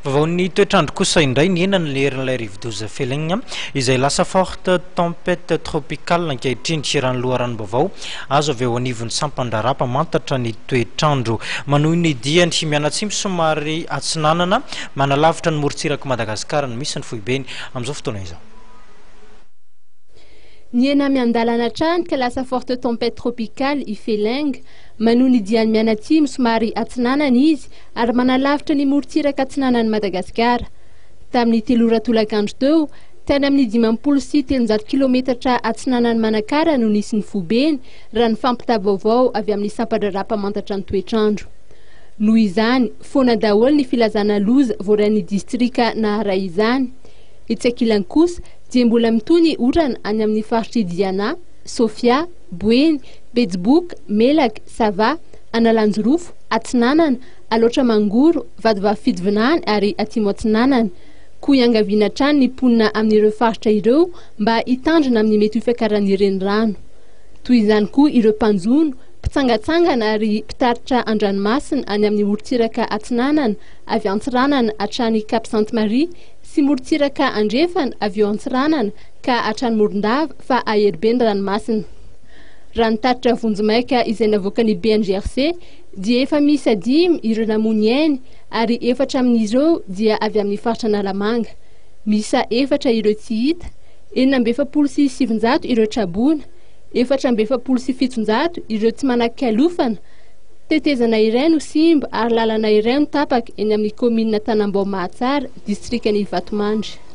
Vaovaon'ny toetr'andro kosa indray, nihena ny herin'ilay rivodoza Fellin izay lasa forte tempête tropicale ankehitriny, raha ny loharanom-baovao azo avy eo anivon'ny sampan-draharaha mpamantatra ny toetr'andro. Manohy ny diany mianatsimo somary atsinanana manalavitra ny morontsirak'i Madagasikara no misy ny foibeny amin'izao fotoana izao. Nihena miandalana hatrany ka lasa forte tempête tropicale i Feleng. Manohy ny diany mianatsimo somary atsinanana izy ary manalavitra ny morontsiraka atsinanan'i Madagasikara. Tamin'ny 3 ora tolakandro teo, tany amin'ny 350 kilometatra atsinanan'i Manakara no nisy ny foibeny, raha ny fampità-baovao avy amin'ny sampan-draharaha mpamantatra ny toetr'andro. Noho izany, foana daholo ny filazana loza voarain'ny distrika naharay izany. Etsy ankilany kosa, dia mbola mitohy ny orana any amin'ny faritr'i Diana, Sofia, Boeny, Betsiboka, Melaky, Sava, Analanjirofo, Atsinanana, Alaotra Mangoro, Vatovavy Fitovinany ary Atsimo Atsinanana. Koa iangaviana hatrany ny mponina amin'ireo faritra ireo mba hitandrina amin'ny mety ho fiakaran'ny renirano. Toy izany koa ireo mpanjono, mpitsangatsangana ary mpitaritra an-dranomasina any amin'ny morontsiraka atsinanana avy Antsiranana hatrany Cap Sainte Marie sy morontsiraka andrefana avy eo Antsiranana ka hatrany Morondava fa hahery be ny ranomasina. Raha ny tatitra vonjimaika izay navoakan'ny BNGRC dia efa miisa dimy ireo namoy ny ainy ary efatra amin'ireo dia avy amin'ny faritra Analamanga. Miisa efatra ireo tsy hita, 946 ireo traboina, 744 ireo tsy manan-kialofana, tetezana iray no simba ary lalana iray no tapaka eny amin'ny kaominina Tanambao Mahatsara, distrikan'i Vatomandry.